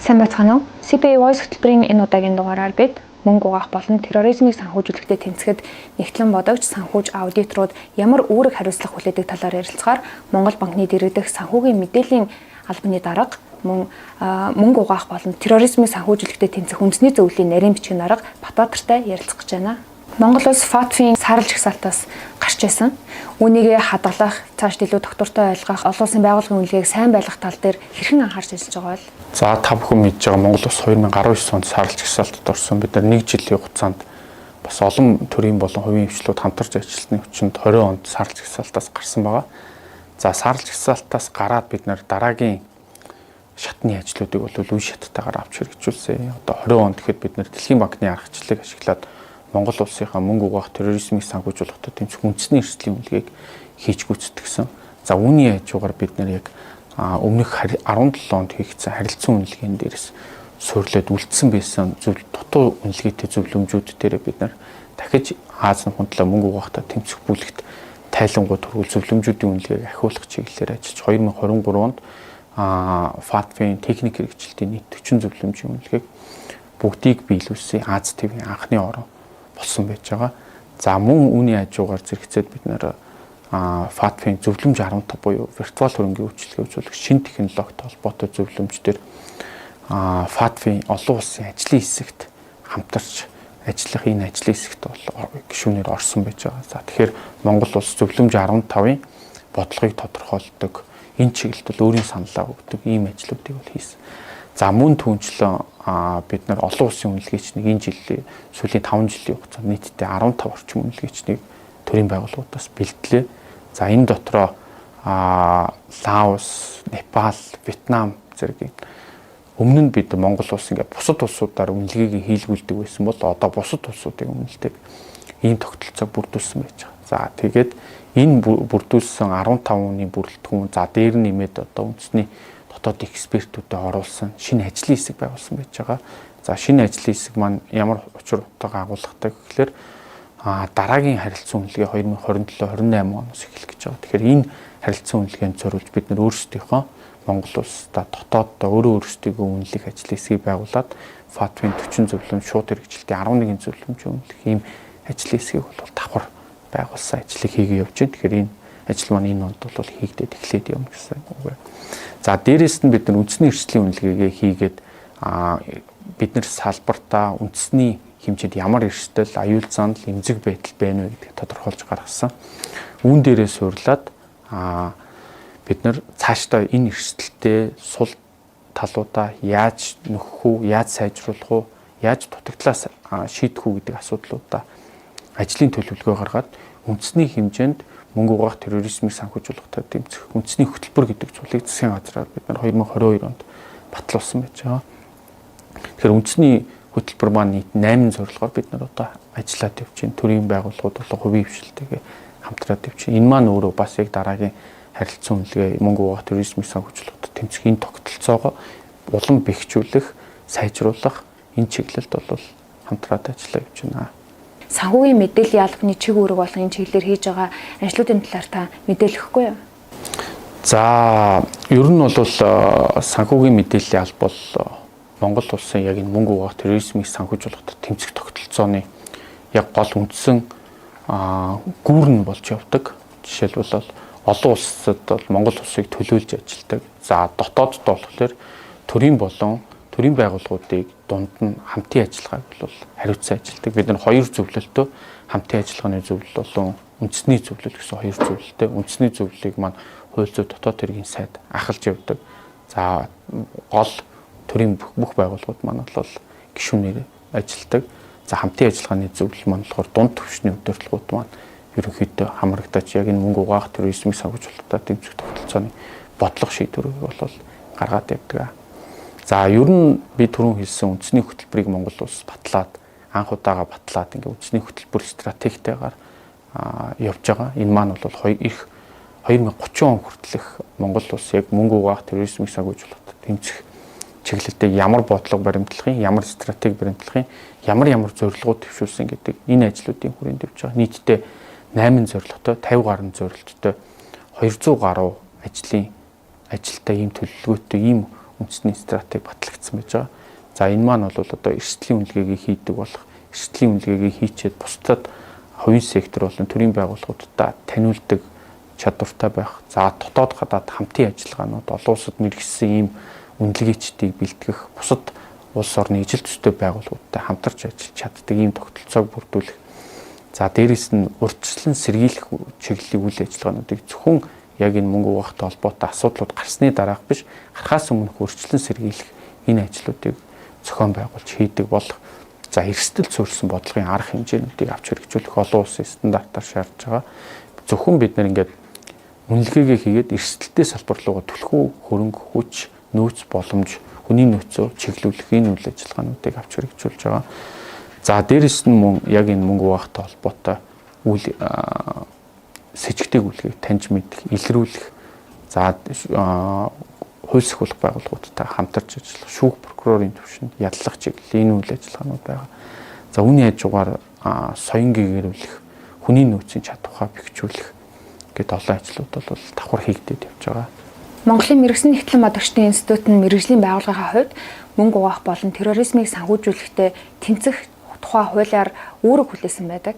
Сайн байцгаана уу? CPA Voice хөтөлбөрийн энэ удаагийн дугаараар бид мөнгө угаах болон терроризмыг санхүүжүүлэхдээ тэнцэхэд нягтлан бодогч санхүүж аудиторууд ямар үүрэг хариуцлага хүлээдэг талаар ярилцахаар Монгол банкны дэргэдэх санхүүгийн мэдээллийн албаны дарга мөн мөнгө угаах болон терроризмыг санхүүжүүлэхдээ тэнцэх үндэсний зөвлөлийн нарийн бичгийн дарга Батбаатартай ярилцах гэж байна. Монгол улс FATF-ийн саарал жагсаалтаас гарч байсан. Үүнийгээ хадгалах, цаашд илүү тогтвортой ойлгох, олон улсын байгууллагын үнэлгээг сайн байлгах тал дээр хэрхэн анхаарч ажиллаж байгаа вэ? За, та бүхэн мэдж байгаа, Монгол улс 2019 онд саарал жагсаалтад орсон. Бид нар нэг жилийн хугацаанд бас олон төрийн болон хувийн хвшлүүд хамтарч ажилласны хүчинд 20 онд саарал жагсаалтаас гарсан байгаа. За, саарал жагсаалтаас гараад бид нар дараагийн шатны ажлуудыг бол үе шаттайгаар авч хэрэгжүүлсэн. Одоо 20 онд гэхэд бид нар Дэлхийн банкны аргачлалыг ашиглаад Монгол улсынхаа мөнгө угаах, терроризмыг санхүүжүүлэхдээ тэмцэх үндэсний эрсдлийн үнэлгээг хийж гүйцэтгэсэн. За, үүний хажуугаар бид нар яг өмнөх 17 онд хийгдсэн харилцан үнэлгээн дээрээс суурлаад үлдсэн байсан зөв дутуу үнэлгээтэй зөвлөмжүүд дээр бид нар дахиж Ази хундлаа мөнгө угаахтаа тэмцэх бүлэгт тайлангуй төрүүл зөвлөмжүүдийн үнэлгээг ахиулах чиглэлээр ажиллаж 2023 онд FATF-ийн техник хэрэгжилтийн нийт 40 зөвлөмжийн үнэлгээг бүгдийг биелүүлсэн Ази тивийн анхны орон болсон байж байгаа. За, мөн үүний хажуугаар зэрэгцээд бид нар FATF-ийн зөвлөмж 15 буюу виртуал хөрөнгийн үйлчилгээ үзүүлэх шинэ технологитой холбоотой зөвлөмж дээр FATF-ийн олон улсын ажлын хэсэгт хамтарч ажиллах энэ ажлын хэсэгт бол гишүүнээр орсон байж байгаа. За, тэгэхээр Монгол улс зөвлөмж 15-ын бодлогыг тодорхойлдог, энэ чиглэлд бол өөрийн саналаа өгдөг ийм ажлуудыг бол хийсэн. За, мөн түүнчлэн бид нар олон улсын үнэлгээчнийг энэ жилийн сүүлийн 5 жилийн хугацаанд нийтдээ 15 орчим үнэлгээчнийг төрийн байгууллагуудаас бэлтлээ. За, энэ дотроо Лаос, Непал, Вьетнам зэрэг өмнө нь бид Монгол улс ингээд бусад улсуудаар үнэлгээг хийлгүүлдэг байсан бол одоо бусад улсуудын үнэлдэг ийм тогтолцоог бүрдүүлсэн байж байгаа. За, тэгээд энэ бүрдүүлсэн 15 хүний бүрэлдэхүүн, за, дээр нэмээд одоо үндэсний дотоод экспертүүдэд оруулсан шинэ ажлын хэсэг байгуулсан байж байгаа. За, шинэ ажлын хэсэг маань ямар учир утга агуулгатай гэхлээр дараагийн харилцан үнэлгээ 2027 28 оноос эхлэх гэж байгаа. Тэгэхээр энэ харилцан үнэлгээнд зориулж бид нар өөрсдийнхөө Монгол улсдаа дотооддоо өөрөө өөрсдийгөө үнэлэх ажлын хэсгийг байгуулад FATF-ийн 40 зөвлөмж, шууд хэрэгжилтийн 11 зөвлөмж үнэлэх ийм ажлын хэсгийг бол давхар байгуулсан ажлыг хийгээ явж байна. Тэгэхээр энэ ажил маань энэ онд бол хийгдээд эхлээд явна гэсэн үг. За, дээрэс нь бид нар үндэсний эрсдлийн үнэлгээгээ хийгээд бид нар салбартаа үндэсний хэмжээнд ямар эрсдэл, аюул зандал, эмзэг байдал байна вэ гэдгийг тодорхойлж гаргасан. Үүн дээрээ суурлаад бид нар цаашдаа энэ эрсдэлтэй сул талуудаа яаж нөхөх үү, яаж сайжруулах уу, яаж дутагдлаас шийдэх үү гэдэг асуудлуудаа ажлын төлөвлөгөө гаргаад үндэсний хэмжээнд мөнгө угаах, терроризмыг санхүүжүүлэхдээ тэмцэх үндэсний хөтөлбөр гэдэг зүйлийг засгийн газраар бид нар 2022 онд батлуулсан байж байгаа. Тэгэхээр үндэсний хөтөлбөр маань нийт 8 зорилгоор бид нар одоо ажиллаад явж байна. Төрийн байгууллагууд болон хувийн хвшилтэйгээ хамтраад явж байна. Энэ маань өөрөө бас яг дараагийн харилцан үнэлгээ, мөнгө угаах, терроризмыг санхүүжүүлэхдээ тэмцэх энэ тогтолцоогоо улам бэхжүүлэх, сайжруулах энэ чиглэлд бол хамтраад ажиллаа явж байна. Санхүүгийн мэдээллийн албаны чиг үүрэг болон энэ чиглэлээр хийж байгаа ажлуудын талаар та мэдээлэхгүй юу? За, ер нь бол санхүүгийн мэдээллийн алба бол Монгол улсын яг энэ мөнгө угаах, терроризмыг санхүүжүүлэхдээ тэмцэх тогтолцооны яг гол үндсэн гүүр нь болж явдаг. Жишээлбэл, олон улсад бол Монгол улсыг төлөөлж ажилладаг. За, дотоодд болохоор төрийн болон төрийн байгууллагуудыг дунд нь хамтын ажиллагааг бол хариуцсан ажилладаг. Бид нар хоёр зөвлөлтөө, хамтын ажиллагааны зөвлөл болон үндэсний зөвлөл гэсэн хоёр зөвлөлтэй. Үндэсний зөвлөлийг маань хууль зүйн дотоод хэргийн сайд ахалж явдаг. За, гол төрийн бүх байгууллагууд маань бол гишүүнээр ажилладаг. За, хамтын ажиллагааны зөвлөл маань болохоор дунд түвшний удирдлагууд маань ерөнхийдөө хамрагдаж яг энэ мөнгө угаах, терроризмыг санхүүжүүлэлтээ дэмжих тогтолцооны бодлого шийдвэрийг бол гаргаад явдаг. За, ер нь би түрүүн хэлсэн үндэсний хөтөлбөрийг Монгол улс батлаад, анх удаага батлаад ингээ үндэсний хөтөлбөр стратегтайгаар явж байгаа. Энэ маань бол их 2030 он хүртэлх Монгол улс яг мөнгө угаах, терроризмыг санхүүжүүлэлтээ тэмцэх чиглэлдээ ямар бодлого баримтлахын, ямар стратеги баримтлахын, ямар ямар зорилгууд төвшүүлсэн гэдэг энэ ажлуудын хүрээнд явж байгаа. Нийтдээ 8 зорилготой, 50 гаруй зорилттой, 200 гаруй ажлын ажилтай ийм төлөвлөгөөтэй ийм үндэсний стратеги батлагдсан. гаргагдсан байж байгаа. За энэ маань бол одоо эрсдлийн үнэлгээг хийдэг болох, эрсдлийн үнэлгээг хийчээд бусдад хувийн сектор болон төрийн байгууллагуудад таниулдаг чадвартай байх. За дотоод гадаад хамтын ажиллагаанууд олон улсад мэргэжсэн ийм үнэлгээчдийг бэлтгэх, бусад улс орны ижил төстэй байгууллагуудтай хамтарч ажиллаж чаддаг ийм тогтолцоог бүрдүүлэх. За дээрэс нь урьдчилан сэргийлэх чиглэлийн үйл ажиллагаануудыг зөвхөн яг энэ мөнгө угаахтай холбоотой асуудлууд гарсны дараах биш, гарахаас өмнөх урьдчилан сэргийлэх энэ ажлуудыг зохион байгуулж хийдэг болох. За эрсдэл суурилсан бодлогын арга хэмжээнүүдийг авч хэрэгжүүлэх олон улсын стандартаар шаардж байгаа. Зөвхөн бид нар ингээд үнэлгээгээ хийгээд эрсдэлтэй салбар руугаа түлхүү хөрөнгө хүч, нөөц боломж, хүний нөөцөө чиглүүлэх энэ үйл ажиллагаануудыг авч хэрэгжүүлж байгаа. За дээрэс нь мөн яг энэ мөнгө угаахтай холбоотой үйл сэжигтэй үнэлгээг таньж мэдэх, илрүүлэх, за хууль сахиулах байгууллагуудтай хамтарч ажиллах, шүүх прокурорын түвшинд яллах чиглэлийн энэ үйл ажиллагаанууд байгаа. За үүний хажуугаар соён гэгэрүүлэх, хүний нөөцийн чадвараа бэхжүүлэх гээд олон ажлууд бол давхар хийгдээд явж байгаа. Монголын мэргэсэн нэгтлэн бодогчдын институт нь мэргэжлийн байгууллагын хувьд мөнгө угаах болон терроризмыг санхүүжүүлэхдээ тэнцэх тухай хуулиар үүрэг хүлээсэн байдаг.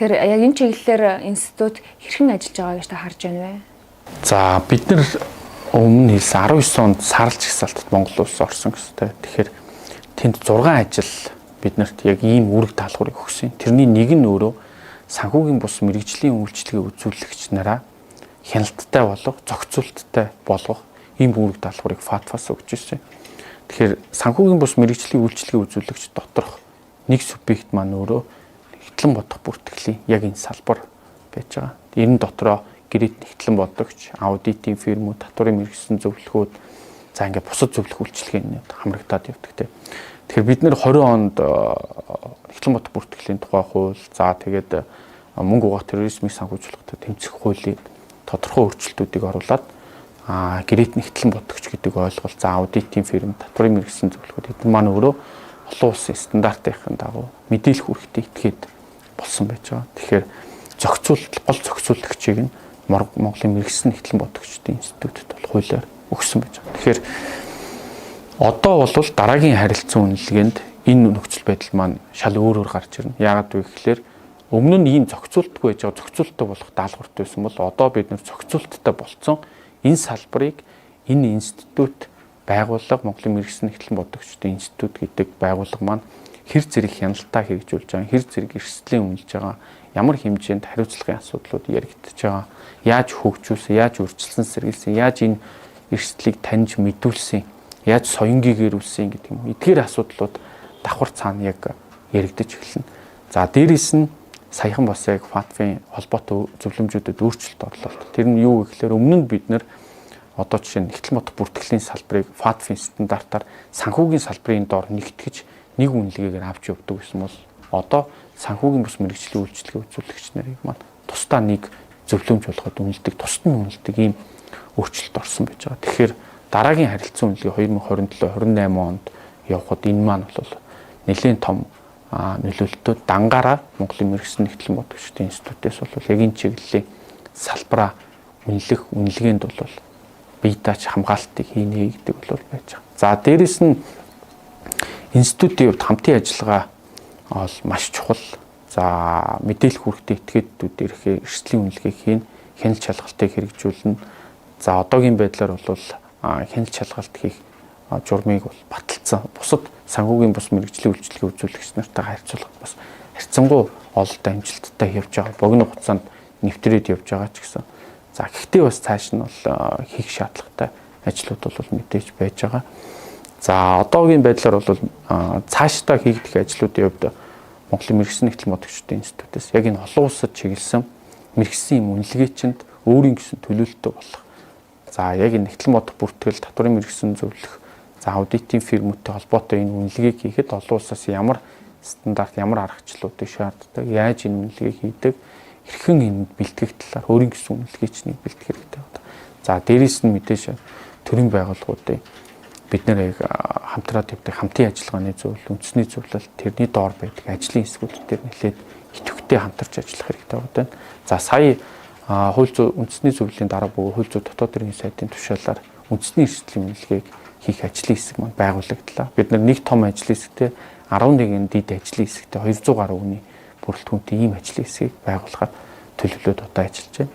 Тэгэхээр яг энэ чиглэлээр институт хэрхэн ажиллаж байгааг гэж та харж байна вэ? За бид нар өмнө хэлсэн 19 онд сарлж жагсаалтад Монгол улс орсон гэсэн. Тэгэхээр тэнд 6 ажил бид нарт яг ийм үүрэг даалгаврыг өгсөн. Тэрний нэг нь өөрөө санхүүгийн бус мэргэжлийн үйлчилгээ үзүүлэгч нараа хяналттай болох, зохицуулттай болгох ийм үүрэг даалгаврыг FATF-аас өгч ирсэн. Тэгэхээр санхүүгийн бус мэргэжлийн үйлчилгээ үзүүлэгч доторх нэг субъект маань өөрөө нэгтлэн бодох бүртгэлийн яг энэ салбар байж байгаа. Энэ дотроо гэрээт нэгтлэн бодогч, аудитын фирмүүд, татварын мэргэсэн зөвлөхүүд, за ингээд бусад зөвлөх үйлчилгээнд хамрагдаад явдаг тийм. Тэгэхээр бид нар 20 онд нэгтлэн бодох бүртгэлийн тухай хууль, за тэгээд мөнгө угаах терроризмыг санхүүжүүлэхдээ тэмцэх хуулийг тодорхой өөрчлөлтүүдийг оруулаад гэрээт нэгтлэн бодогч гэдэг ойлголт, за аудитын фирм, татварын мэргэсэн зөвлөхүүд эдгээр маань өөрөө олон улсын стандартын дагуу мэдээлэх үүрэгтэй этгээд болсон байж байгаа. Тэгэхээр зохицуулалт гол зохицуулагчийг нь Монголын мэргэсэн нэгтлэн бодогчдын институтэд бол хуулиар өгсөн байж байгаа. Тэгэхээр одоо бол дараагийн харилцан үнэлгээнд энэ нөхцөл байдал маань шал өөрөөр гарч ирнэ. Яагаад вэ гэхээр өмнө нь ийм зохицуултгүй байж байгаа зохицуулттай болох даалгавартай байсан бол одоо бид нар зохицуулттай болцсон энэ салбарыг энэ институт байгууллага Монголын мэргэсэн нэгтлэн бодогчдын институт гэдэг байгууллага маань хэр зэрэг хяналтаа хэрэгжүүлж байгаа, хэр зэрэг эрсдлийн үнэлж байгаа, ямар хэмжээнд хариуцлагын асуудлууд яригдж байгаа, яаж хөгжүүлсэн, яаж өөрчилсөн, сэргийлсэн, яаж энэ эрсдлийг таньж мэдүүлсэн, яаж соён гэгэрүүлсэн гэдэг юм уу. Эдгээр асуудлууд давхар цаана яг яригдаж эхэлнэ. За дээрэс нь саяхан бас яг FATF-ийн холбоотой зөвлөмжүүдэд өөрчлөлт орлоо. Тэр нь юу гэхээр өмнө нь бид нар одоо жишээ нь нэгтлэн бодох бүртгэлийн салбарыг FATF-ийн стандартаар санхүүгийн салбарын дор нэгтгэж нэг үнэлгээгээр авч явдаг гэсэн бол одоо санхүүгийн бус мэргэжлийн үйлчилгээ үзүүлэгч нарыг маань тусдаа нэг зөвлөмж болгоод үнэлдэг, тусад нь үнэлдэг ийм өөрчлөлт орсон байж байгаа. Тэгэхээр дараагийн харилцан үнэлгээ 2027 28 онд явхад энэ маань бол нэлээд том нөлөөлөлтөө дангаараа Монголын мэргэсэн нэгтлэн бодогчдын институтээс бол яг энэ чиглэлийн салбараа үнэлэх үнэлгээнд бол бие дааж хамгаалтыг хийнэ гэдэг бол байж байгаа. За дээрэс нь институтийн хувьд хамтын ажиллагаа бол маш чухал. За мэдээлэх үүрэгтэй этгээдүүд ирэхээ эрсдлийн үнэлгээг хийн, хяналт шалгалтыг хэрэгжүүлнэ. За одоогийн байдлаар бол хяналт шалгалт хийх журмыг бол баталсан. Бусад санхүүгийн бус мэргэжлийн үйлчилгээ үзүүлэгч нартайгаа харьцуулахад бас харьцангуй ололтой амжилттай явж байгаа. Богино хугацаанд нэвтрээд явж байгаа ч гэсэн. За гэхдээ бас цааш нь бол хийх шаардлагатай ажлууд бол мэдээж байж байгаа. За одоогийн байдлаар бол цаашдаа хийгдэх ажлуудын хувьд Монголын мэргэсэн нэгтлэн бодогчдын институтээс яг энэ олон улсад чиглэсэн мэргэсэн юм үнэлгээчинд өөрийн гэсэн төлөөлөлтөй болох. За яг энэ нэгтлэн бодох бүртгэл, татварын мэргэсэн зөвлөх, за аудитын фирмүүдтэй холбоотой энэ үнэлгээг хийхэд олон улсаас ямар стандарт, ямар аргачлалуудыг шаарддаг, яаж энэ үнэлгээг хийдэг, хэрхэн энд бэлтгэх талаар өөрийн гэсэн үнэлгээчнийг бэлтгэх хэрэгтэй байна. За дээрэс нь мэдээж төрийн байгууллагуудын бид нар яг хамтраад явдаг хамтын ажиллагааны зөвлөл, үндэсний зөвлөл, тэрний доор байдаг ажлын хэсгүүд дээр нэлээд идэвхтэй хамтарч ажиллах хэрэгтэй байна. За сая хууль зүйн үндэсний зөвлөлийн дарга бөгөөд хууль зүйн дотоод хэргийн сайдын тушаалаар үндэсний эрсдлийн үнэлгээг хийх ажлын хэсэг маань байгуулагдлаа. Бид нар нэг том ажлын хэсэгтээ 11 дид ажлын хэсэгтээ 200 гаруй хүний бүрэлдэхүүнтэй ийм ажлын хэсгийг байгуулахаар төлөвлөд одоо ажиллаж байна.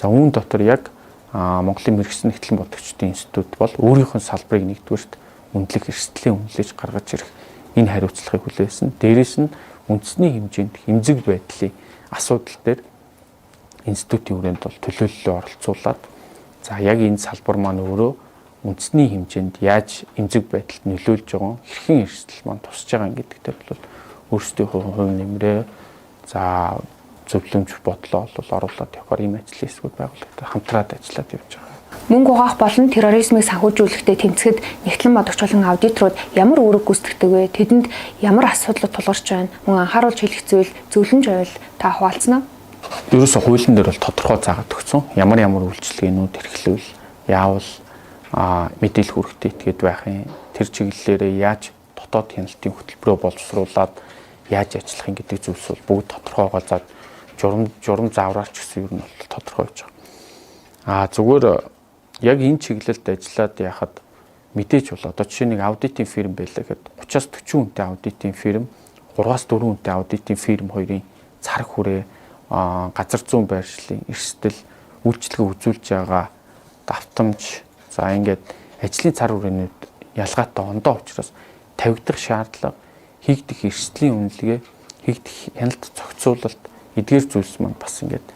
За, үүн дотор яг Монголын мэргэжсэн нэгтлэн бодогчдын институт бол өөрийнх нь салбарыг нэгдүгээрт үнэлэх, эрсдлийн үнэлж гаргаж ирэх энэ хариуцлагыг хүлээсэн. Дээрээс нь үндэсний хэмжээнд эмзэг байдлын асуудал дээр институтын хүрээнд бол төлөөллөө оролцуулаад, за, яг энэ салбар маань өөрөө үндэсний хэмжээнд яаж эмзэг байдалд нөлөөлж байгаа, хэрхэн эрсдэл маань тусч байгаа гэдэг дээр бол өөрсдийнхөө хувь нэмрээ, за, зөвлөмж бодлоо бол оруулаад явахаар ийм ажлын хэсгүүд байгуулагдаад хамтраад ажиллаад явж байгаа. Мөнгө угаах болон терроризмыг санхүүжүүлэхдээ тэмцэхэд нэгтлэн бодогч болон аудиторууд ямар үүрэг гүйцэтгэдэг вэ? Тэдэнд ямар асуудлууд тулгарч байна? Мөн анхааруулж хэлэх зүйл, зөвлөмж байвал та хуваалцсан уу? Ерөөсө хуулийн дээр бол тодорхой заагаад өгсөн. Ямар ямар үйлчилгээнүүд эрхлэвэл яавал мэдээлэл хүргэхдээ этгээд байх юм. Тэр чиглэлээрээ яаж дотоод хяналтын хөтөлбөрөө боловсруулад яаж ажиллах юм гэдэг зүйлс бол бүгд тодорхойгоо заад журам заавраар ч гэсэн ер нь бол тодорхой байж байгаа. Зүгээр яг энэ чиглэлд ажиллаад яхад мэдээж бол одоо жишээ нэг аудитын фирм байлаа гэхэд 30-аас 40 хүнтэй аудитын фирм, 3-аас 4 хүнтэй аудитын фирм хоёрын цар хүрээ, газар зүүн байршлын эрсдэл, үйлчилгээ үзүүлж байгаа давтамж, за, ингээд ажлын цар хүрээнүүд ялгаатай ондоо учраас тавигдах шаардлага, хийгдэх эрсдлийн үнэлгээ, хийгдэх хяналт зохицуулалт эдгээр зүйлс маань бас ингээд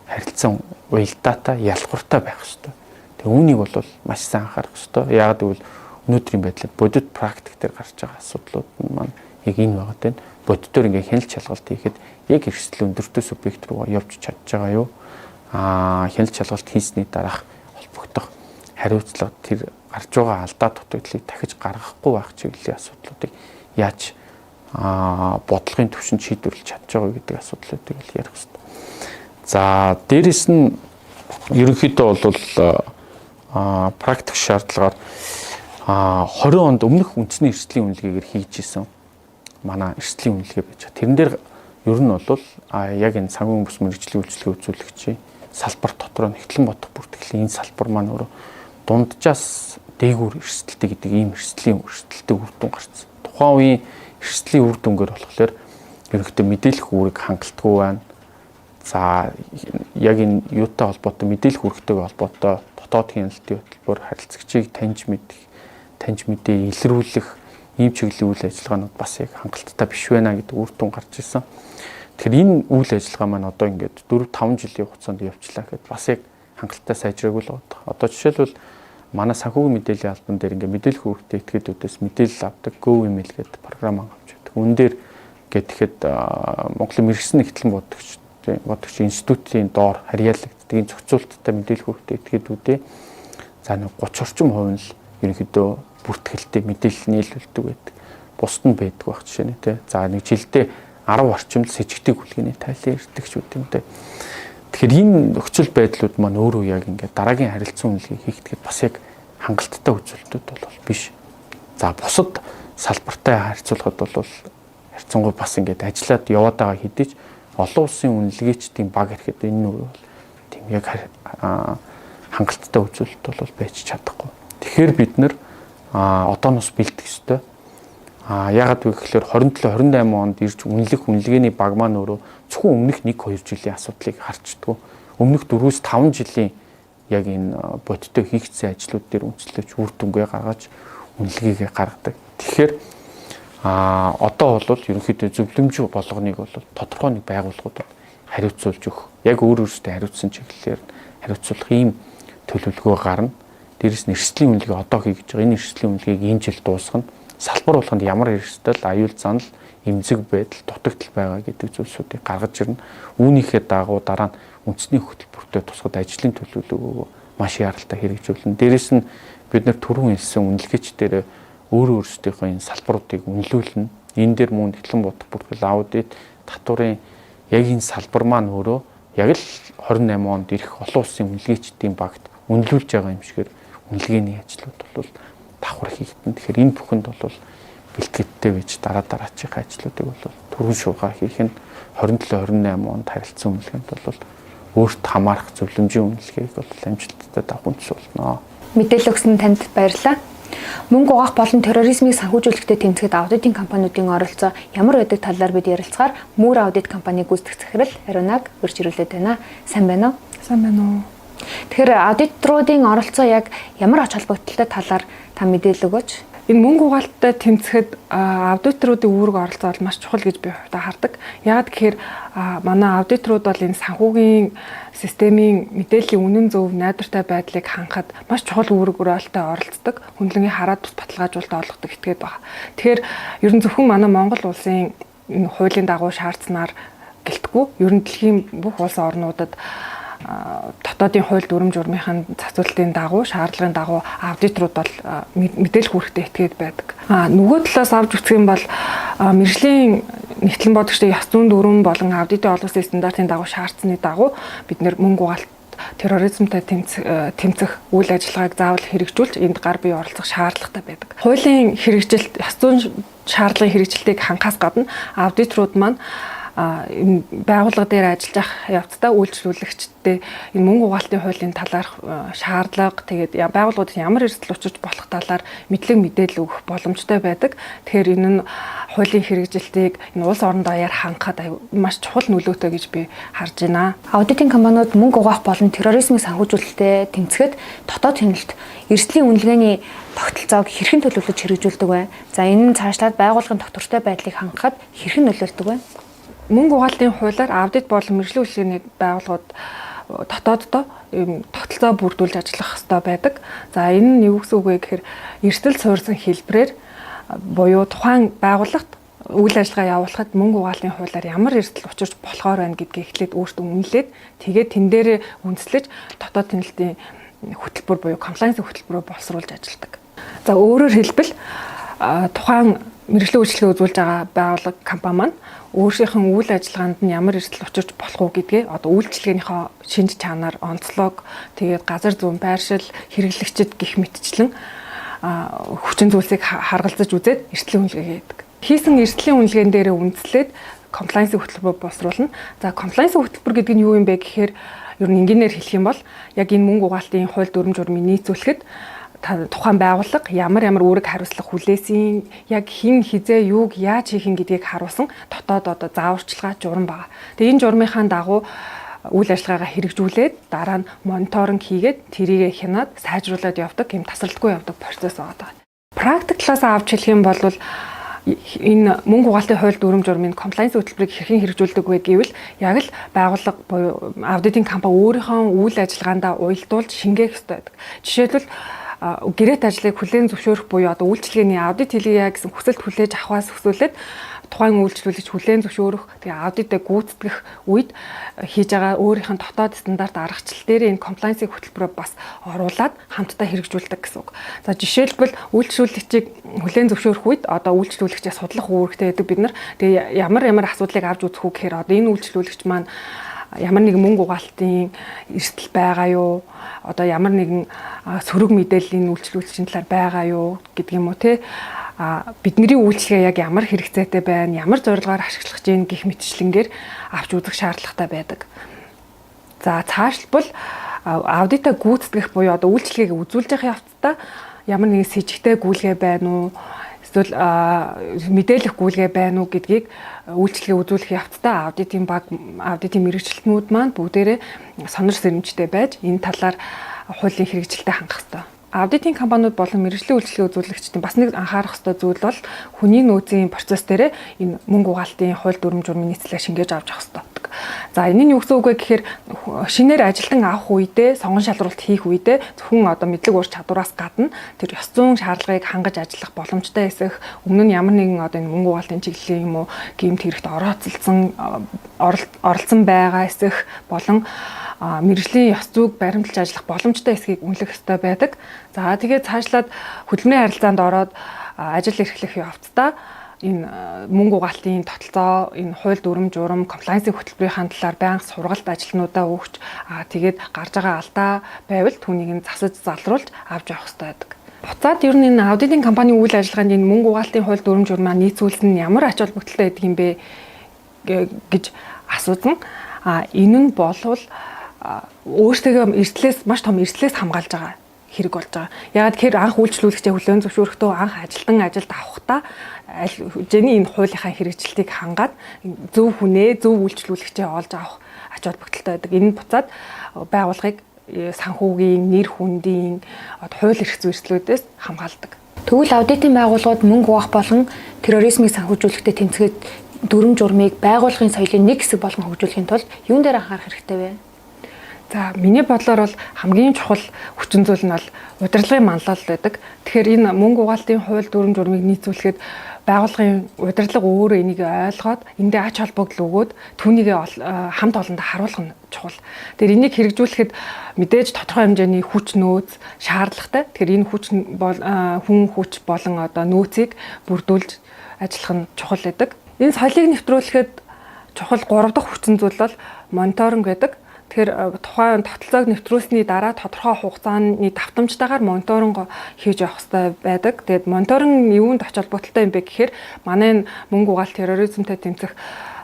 харилцан уялдаатай, ялгууртай байх ёстой. Тэгээ үүнийг бол маш сайн анхаарах ёстой. Яагаад гэвэл өнөөдрийн байдлаар бодит практик дээр гарч байгаа асуудлууд нь маань яг энэ байгаа даа. Боддоор ингээд хяналт шалгалт хийхэд яг эрсдэл өндөртэй субъект руу явж чадж байгаа юу? Хяналт шалгалт хийсний дараах холбогдох хариуцлага, тэр гарч байгаа алдаа дутагдлыг дахиж гаргахгүй байх чиглэлийн асуудлуудыг яаж бодлогын түвшинд шийдвэрлэж чадж байгаа гэдэг асуудлуудыг л ярих хэрэгтэй. За, дээрэс нь ерөнхийдөө бол практик шаардлагаар 20 онд өмнөх үндэсний эрсдлийн үнэлгээгээр хийж исэн манай эрсдлийн үнэлгээ байж байгаа. Тэрэн дээр ер нь бол яг энэ санхүүгийн бүс мэргэжлийн үйлчилгээ үзүүлэгчийн салбар дотроо нэгтлэн бодох бүртгэлийн энэ салбар маань өөрөө дунджаас дээгүүр эрсдэлтэй гэдэг ийм эрсдлийн эрсдэлтэй үр дүн гарсан. Тухайн үеийн эрсдлийн үр дүнгээр болохоор ерөнхийдөө мэдээлэх үүрэг хангалтгүй байна. За, яг энэ юутай холбоотой, мэдээлэх үүрэгтэйг холбоотой дотоод хяналтын хөтөлбөр, харилцагчийг таньж мэдэх, таньж мэдээ илрүүлэх ийм чиглэлийн үйл ажиллагаанууд бас яг хангалттай биш байна гэдэг үр дүн гарч ирсэн. Тэгэхээр энэ үйл ажиллагаа маань одоо ингээд 4 5 жилийн хугацаанд явчлаа гэхэд бас яг хангалттай сайжраагүй л байна. Одоо жишээлбэл манай санхүүгийн мэдээллийн албан дээр ингээд мэдээлэх үүрэгтэй этгээдүүдээс мэдээлэл авдаг Go email гэдэг програм хангамж байдаг. Үүн дээр гэхэд Монголын мэргэжсэн нэгтлэн бодогч институтын доор харьяалагддаг энэ зохицуулттай мэдээлэх үүрэгтэй этгээдүүдээ, за, нэг 30 орчим хувь нь л ерөнхийдөө бүртгэлтэй мэдээлэл нийлүүлдэг байдаг. Бусд нь байдаг байх жишээ нь тий. За, нэг жилдээ 10 орчим л сэжигтэй хүлгээний тайлан ирдэг ч үгүй юм тий. Тэгэхээр энэ нөхцөл байдлууд маань өөрөө яг ингээд дараагийн харилцан үнэлгээ хийхдээ бас яг хангалттай үзүүлэлтүүд бол биш. За, бусад салбартай харьцуулахад бол харьцангуй бас ингээд ажиллаад яваад байгаа хэдий ч олон улсын үнэлгээчдийн баг ирэхэд энэ нь бол тийм яг хангалттай үзүүлэлт бол байж чадахгүй. Тэгэхээр бид нар одооноос бэлдэх ёстой. Яагаад вэ гэхээр 27 28 онд ирж үнэлэх үнэлгээний баг маань өөрөө зөвхөн өмнөх 1 2 жилийн асуудлыг харчдаггүй. Өмнөх 4-5 жилийн яг энэ бодиттой хийгдсэн ажлууд дээр үндэслэж үр дүнгээ гаргаж үнэлгээгээ гаргадаг. Тэгэхээр одоо бол ерөнхийдөө зөвлөмж болгоныг бол тодорхой нэг байгууллагуудад хариуцуулж өгөх. Яг өөр өөрсдөө хариуцсан чиглэлээр хариуцуулах ийм төлөвлөгөө гарна. Дээрээс нь эрсдлийн үнэлгээ одоо хийж байгаа. Энэ эрсдлийн үнэлгээг энэ жил дуусгана. Салбар болгонд ямар эрсдэл, аюул занал, эмзэг байдал, дутагдал байгаа гэдэг зүйлсүүдийг гаргаж ирнэ. Үүнийхээ дагуу дараа нь үндэсний хөтөлбөртөө тусгад ажлын төлөвлөгөөгөө маш яралтай хэрэгжүүлнэ. Дээрээс нь бид нар түрүүн хэлсэн үнэлгээч дээр өөрөө өөрсдийнхөө энэ салбаруудыг үнэлүүлнэ. Энэ дээр мөн нэгтлэн бодох бүртгэл, аудит, татварын яг энэ салбар маань өөрөө яг л 28 онд ирэх олон улсын үнэлгээчдийн багт үнэлүүлж байгаа юм шигээр үнэлгээний ажлууд бол давхар хийгдэн. Тэгэхээр энэ бүхэнд бол бэлтгэлтэй байж дараа дараачийнхаа ажлуудыг бол түргэн шуурга хийх нь 27 28 онд харилцан үнэлгээнд бол өөрт хамаарах зөвлөмжийн үнэлгээг бол амжилттай давах үндэс болно. Мэдээлэл өгсөн танд баярлалаа. Мөнгө угаах болон терроризмыг санхүүжүүлэхдээ тэмцэхэд аудитын компаниудын оролцоо ямар байдаг талаар бид ярилцахаар Мөр аудит компаниг гүйцэтгэх захирал Ариунаг урьж ирүүлээд байна. Сайн байна уу? Сайн байна уу? Тэгэхээр аудиторуудын оролцоо яг ямар ач холбогдолтой талаар та мэдээлэл өгөөч. Энэ мөнгө угаалттай тэмцэхэд аудиторуудын үүрэг оролцоо бол маш чухал гэж би хувьдаа хардаг. Яагаад гэхээр манай аудиторууд бол энэ санхүүгийн системийн мэдээллийн үнэн зөв найдвартай байдлыг хангахад маш чухал үүрэг ролтой оролцдог. Хүндлэнгийн хараад бус баталгаажуулалт олгодог этгээд байна. Тэгэхээр ер нь зөвхөн манай Монгол улсын энэ хуулийн дагуу шаардсанаар гэлтгүй ер нь дэлхийн бүх улс орнуудад дотоодын хууль дүрэм журмынхаа зохицуултын дагуу, шаардлагын дагуу аудиторууд бол мэдээлэх үүрэгтэй этгээд байдаг. Нөгөө талаас авч үзэх юм бол мэргэжлийн нэгтлэн бодогчдын ёс зүйн дүрэм болон аудитын олон улсын стандартын дагуу шаардсаны дагуу бид нэр мөнгө угаалт терроризмтай тэмцэх үйл ажиллагааг заавал хэрэгжүүлж энд гар бие оролцох шаардлагатай байдаг. Хуулийн хэрэгжилт, ёс зүйн шаардлагын хэрэгжилтийг хангахаас гадна аудиторууд маань энэ байгууллага дээр ажиллаж явах явцдаа үйлчлүүлэгчдээ энэ мөнгө угаалтын хуулийн талаарх шаардлага, тэгээд байгууллагуудад ямар эрсдэл учирч болох талаар мэдлэг мэдээлэл өгөх боломжтой байдаг. Тэгэхээр энэ нь хуулийн хэрэгжилтийг энэ улс орон даяар хангахад маш чухал нөлөөтэй гэж би харж байна. Аудитын компаниуд мөнгө угаах болон терроризмыг санхүүжүүлэлтэд тэмцэхэд дотоод хяналт, эрсдлийн үнэлгээний тогтолцоог хэрхэн төлөвлөж хэрэгжүүлдэг вэ? За, энэ нь цаашлаад байгууллагын тогтвортой байдлыг хангахад хэрхэн нөлөөлдөг вэ? Мөнгө угаалтын хуулиар аудит болон мэргэжлийн үйлчилгээний байгууллагууд дотооддоо ийм тогтолцоо бүрдүүлж ажиллах ёстой байдаг. За, энэ нь юу гэсэн үг вэ гэхээр эрсдэл суурьсан хэлбэрээр буюу тухайн байгууллагт үйл ажиллагаа явуулахад мөнгө угаалтын хуулиар ямар эрсдэл учирч болохоор байна гэдгийг эхлээд өөртөө үнэлээд, тэгээд тэн дээрээ үндэслэж дотоод хяналтын хөтөлбөр буюу compliance хөтөлбөрөөр боловсруулж ажилладаг. За, өөрөөр хэлбэл тухайн мэргэжлийн үйлчилгээ үзүүлж байгаа байгууллага, компани маань өөрсдийнх нь үйл ажиллагаанд нь ямар эрсдэл учирч болох уу гэдгээ одоо үйлчилгээнийхөө шинж чанар, онцлог, тэгээд газар зүүн байршил, хэрэглэгчид гэх мэтчлэн хүчин зүйлсийг харгалзаж үзээд эрсдлийн үнэлгээ хийдэг. Хийсэн эрсдлийн үнэлгээн дээрээ үндэслээд compliance хөтөлбөр боловсруулна. За, compliance хөтөлбөр гэдэг нь юу юм бэ гэхээр ер нь энгийнээр хэлэх юм бол яг энэ мөнгө угаалтын хууль дүрэм журмыг нийцүүлэхэд тухайн байгууллага ямар ямар үүрэг хариуцлага хүлээсэн, яг хэн хэзээ юуг яаж хийх юм гэдгийг харуулсан дотоод одоо зааварчилгаа, журам байгаа. Тэгээ энэ журмынхаа дагуу үйл ажиллагаагаа хэрэгжүүлээд, дараа нь мониторинг хийгээд, тэрийгэ хянаад сайжруулад явдаг юм тасралтгүй явдаг процесс байгаа. Практик талаас авч хэлэх юм бол энэ мөнгө угаалтын хууль дүрэм журмын compliance хөтөлбөрийг хэрхэн хэрэгжүүлдэг вэ гэвэл яг л байгууллага буюу аудитын компани өөрийнхөө үйл ажиллагаандаа уялдуулж шингээх ёстой байдаг. Жишээлбэл, гэрээт ажлыг хүлээн зөвшөөрөх буюу одоо үйлчилгээний аудит хийлгэе гэсэн хүсэлт хүлээж авахаас өсвөлээд тухайн үйлчлүүлэгч хүлээн зөвшөөрөх, тэгээ аудитыг гүйцэтгэх үед хийж байгаа өөрийнх нь дотоод стандарт аргачлал дээр энэ compliance-ийг хөтөлбөрөөр бас оруулаад хамтдаа хэрэгжүүлдэг гэсэн үг. За, жишээлбэл, үйлчлүүлэгчийг хүлээн зөвшөөрөх үед одоо үйлчлүүлэгчээ судлах үүрэгтэй байдаг бид нар. Тэгээ ямар ямар асуудлыг авч үзэх үү гэхээр одоо энэ үйлчлүүлэгч маань ямар нэгэн мөнгө угаалтын эрсдэл байгаа юу? Одоо ямар нэгэн сөрөг мэдээллийн үйлчлүүлэгчийн талаар байгаа юу гэдэг юм уу, те, бидний үйлчилгээ яг ямар хэрэгцээтэй байна, ямар зорилгоор ашиглах гэж байна гэх мэтчлэнгээр авч үзэх шаардлагатай байдаг. За, цаашлбал аудитаа гүйцэтгэх буюу одоо үйлчилгээг үзүүлж явах явцдаа ямар нэгэн сэжигтэй гүйлгээ байна уу, эсвэл мэдээлэх гүйлгээ байна уу гэдгийг үйлчилгээ үзүүлэх явцдаа аудитын баг, аудитын мэргэжилтнүүд маань бүгдээрээ сонор сэрэмжтэй байж энэ талаар хуулийн хэрэгжилтэд хангах ёстой. Аудитын компаниуд болон мэргэжлийн үйлчилгээ үзүүлэгчдийн бас нэг анхаарах ёстой зүйл бол хүний нөөцийн процесс дээр энэ мөнгө угаалтын хууль дүрэм журмын нийцлэг шингээж авч явах ёстой. За, энэ нь юу гэсэн үг вэ гэхээр шинээр ажилтан авах үедээ, сонгон шалруулалт хийх үедээ зөвхөн одоо мэдлэг ур чадвараас гадна тэр ёс зүйн шаардлагыг хангаж ажиллах боломжтой эсэх, өмнө нь ямар нэгэн одоо энэ мөнгө угаалтын чиглэлийн юм уу гэмт хэрэгт оролцсон байгаа эсэх болон мэргэжлийн ёс зүйг баримталж ажиллах боломжтой эсхийг үнэлэх ёстой байдаг. За, тэгээд цаашлаад хөдөлмөрийн харилцаанд ороод ажил эрхлэх явцдаа энэ мөнгө угаалтын тогтолцоо, энэ хууль дүрэм журам, compliance-ийн хөтөлбөрийн талаар байнга сургалт ажилтнуудаа өгч, тэгээд гарч байгаа алдаа байвал түүнийг нь засаж залруулж авч явах ёстой байдаг. Буцаад ер нь энэ аудитын компани үйл ажиллагаанд энэ мөнгө угаалтын хууль дүрэм журмаа нийцүүлсэн нь ямар ач холбогдолтой байдаг юм бэ гэж асуусан. Энэ нь болвол өөртөө эрсдлээс, маш том эрсдлээс хамгаалж байгаа. Хэрэг болж байгаа. Яагаад тэгэхээр анх үйлчлүүлэгчээ хүлээн зөвшөөрөхдөө, анх ажилтан ажилд авахдаа аль хэдийн энэ хуулийнхаа хэрэгжилтийг хангаад зөв хүнээ, зөв үйлчлүүлэгчээ олж авах ач холбогдолтой байдаг. Энэ нь буцаад байгууллагыг санхүүгийн, нэр хүндийн, хууль эрх зүйн эрсдлүүдээс хамгаалдаг. Тэгвэл аудитын байгууллагууд мөнгө угаах болон терроризмыг санхүүжүүлэхдээ тэмцэхэд дүрэм журмыг байгууллагын соёлын нэг хэсэг болгон хөгжүүлэхийн тулд юун дээр анхаарах хэрэгтэй вэ? За, миний бодлоор бол хамгийн чухал хүчин зүйл нь бол удирдлагын манлайлал байдаг. Тэгэхээр энэ мөнгө угаалтын хууль дүрэм журмыг нийцүүлэхэд байгууллагын удирдлага өөрөө энийг ойлгоод, эндээ ач холбогдол өгөөд, түүнийг хамт олондоо харуулах нь чухал. Тэгэхээр энийг хэрэгжүүлэхэд мэдээж тодорхой хэмжээний хүч нөөц шаардлагатай. Тэгэхээр энэ хүч бол хүн хүч болон одоо нөөцийг бүрдүүлж ажиллах нь чухал байдаг. Энэ соёлыг нэвтрүүлэхэд чухал 3 дахь хүчин зүйл бол мониторинг байдаг. Тэгэхээр тухайн тогтолцоог нэвтрүүлсэний дараа тодорхой хугацааны давтамжтайгаар мониторинг хийж явах хэрэгтэй байдаг. Тэгээд мониторинг юунд ач холбогдолтой юм бэ гэхээр манай энэ мөнгө угаалт, терроризмтай тэмцэх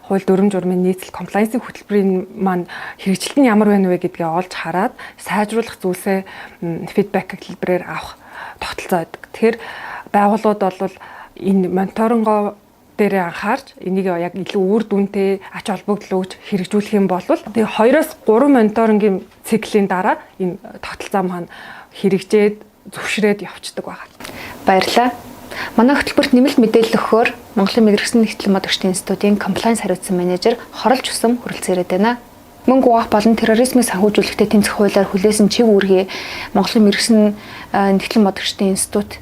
хууль дүрэм журмын нийцэл compliance ын хөтөлбөрийн маань хэрэгжилт нь ямар байна вэ гэдгээ олж хараад сайжруулах зүйлсээ feedback хэлбэрээр авах тогтолцоо байдаг. Тэгэхээр байгууллагууд бол энэ мониторингоо дээрээ анхаарч, энийг яг илүү үр дүнтэй, ач холбогдол өгч хэрэгжүүлэх юм бол тэгээ 2-оос 3 мониторингийн циклийн дараа энэ тогтолцоо маань хэрэгжээд, зөвшрөөд явцдаг байгаа. Баярлалаа. Манай хөтөлбөрт нэмэлт мэдээлэл өгөхөөр Монголын мэргэшсэн нэгтлэн бодогчдын институтын compliance хариуцсан менежер Хоролж Өсөм хүрэлцэн ирээд байна. Мөнгө угаах болон терроризмыг санхүүжүүлэхдээ тэмцэх хуулиар хүлээсэн чиг үүргээ Монголын мэргэшсэн нэгтлэн бодогчдын институт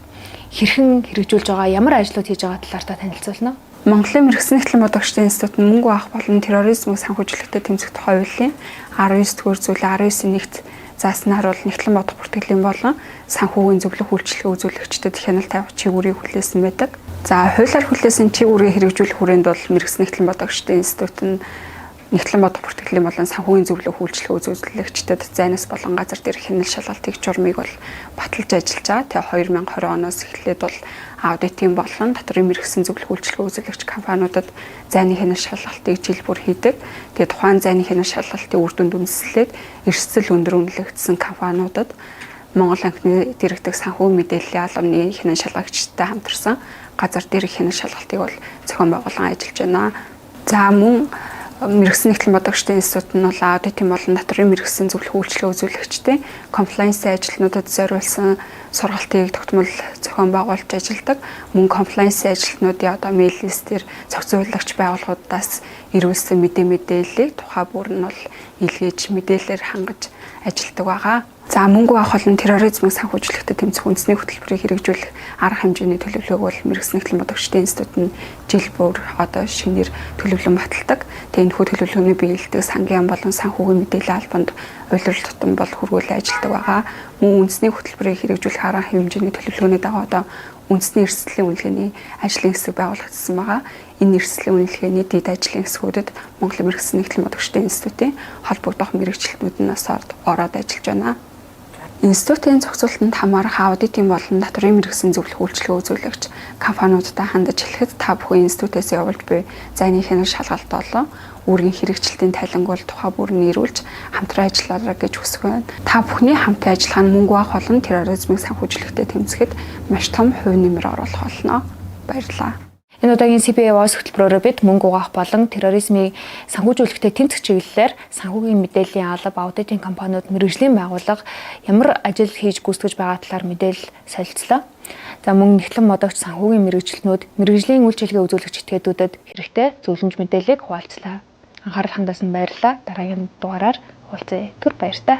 хэрхэн хэрэгжүүлж байгаа, ямар ажлууд хийж байгаа талаар та танилцуулна уу? Монголын мэргэшсэн нэгтлэн бодогчдын институт нь мөнгө угаах болон терроризмыг санхүүжүүлэхдээ тэмцэх тухай хуулийн 19 дугаар зүйлийн 19-ийн 1-т зааснаар бол нэгтлэн бодох бүртгэлийн болон санхүүгийн зөвлөх үйлчилгээ үзүүлэгчдэд хяналт тавих чиг үүргийг хүлээсэн байдаг. За, хуулиар хүлээсэн чиг үүргийг хэрэгжүүлэх хүрээнд бол мэргэшсэн нэгтлэн бодогчдын институт нь нэгтлэн бодох бүртгэлийн болон санхүүгийн зөвлөх үйлчилгээ үзүүлэгчдэд зайнаас болон газар дээр хяналт шалгалтыг журмыг бол баталж ажиллаж байгаа. Тэгээ 2020 оноос эхлээд бол аудитын болон татварын мэргэшсэн зөвлөх үйлчилгээ үзүүлэгч компаниудад зайны хяналт шалгалтыг жил бүр хийдэг. Тэгээ тухайн зайны хяналт шалгалтын үр дүнд үндэслээд эрсдэл өндөр үнэлэгдсэн компаниудад Монгол банкны дэргэдэх санхүү мэдээллийн албаны хянан шалгагчтай хамтарсан газар дээрх хяналт шалгалтыг бол зохион байгуулан ажиллаж байна. За, мөн мэргэшсэн нэгтлэн бодогчдын институт нь бол аудитын болон татварын мэргэшсэн зөвлөх үйлчилгээ үзүүлэгчдийн compliance ажилтнуудад зориулсан сургалтыг тогтмол зохион байгуулж ажилладаг. Мөн compliance ажилтнуудын одоо mail list ээр зохицуулагч байгууллагуудаас ирүүлсэн мэдээллийг тухай бүр нь бол илгээж, мэдээлэлээр хангаж ажилладаг байгаа. За, мөнгө авах болон терроризмыг санхүүжүүлэхдээ тэмцэх үндэсний хөтөлбөрийг хэрэгжүүлэх арга хэмжээний төлөвлөгөөг бол мэргэшсэн нэгтлэн бодогчдын институт нь жил бүр одоо шинээр төлөвлөн баталдаг. Тэгээ энэхүү төлөвлөгөөний биелэлтийг сангийн яам болон санхүүгийн мэдээллийн албанд улирал тутам бол хүргүүлэн ажилладаг байгаа. Мөн үндэсний хөтөлбөрийг хэрэгжүүлэх арга хэмжээний төлөвлөгөөний дагуу одоо үндэсний эрсдлийн үнэлгээний ажлын хэсэг байгуулагдсан байгаа. Энэ эрсдлийн үнэлгээний дэд ажлын хэсгүүдэд Монголын мэргэшсэн нэгтлэн бодогчдын институтын холбогдох мэргэжилтнүүд нь бас ороод ажиллаж байна. Институтын зохицуултанд хамаарах аудитын болон татварын мэргэшсэн зөвлөх үйлчилгээ үзүүлэгч компаниудтай хандаж хэлэхэд та бүхэн институтээс явуулж буй зайны хяналт шалгалт болон үүргийн хэрэгжилтийн тайланг бол тухай бүр нийрүүлж хамтран ажиллаарай гэж хүсэх байна. Та бүхний хамтын ажиллагаа нь мөнгө авах болон терроризмыг санхүүжүүлэхдээ тэмцэхэд маш том хувь нэмэр оруулах болно. Баярлалаа. Энэ удаагийн CPA Voice хөтөлбөрөөр бид мөнгө угаах болон терроризмыг санхүүжүүлэхдээ тэмцэх чиглэлээр санхүүгийн мэдээллийн алба, аудитын компаниуд, мэргэжлийн байгууллага ямар ажил хийж гүйцэтгэж байгаа талаар мэдээлэл солилцлоо. За, мөн нэгтлэн бодогч, санхүүгийн мэргэжилтнүүд, мэргэжлийн үйлчилгээ үзүүлэгч этгээдүүдэд хэрэгтэй зөвлөмж мэдээллийг хуваалцлаа. Анхаарал хандуулсан баярлалаа. Дараагийн дугаараар уулзъя. Түр баяртай.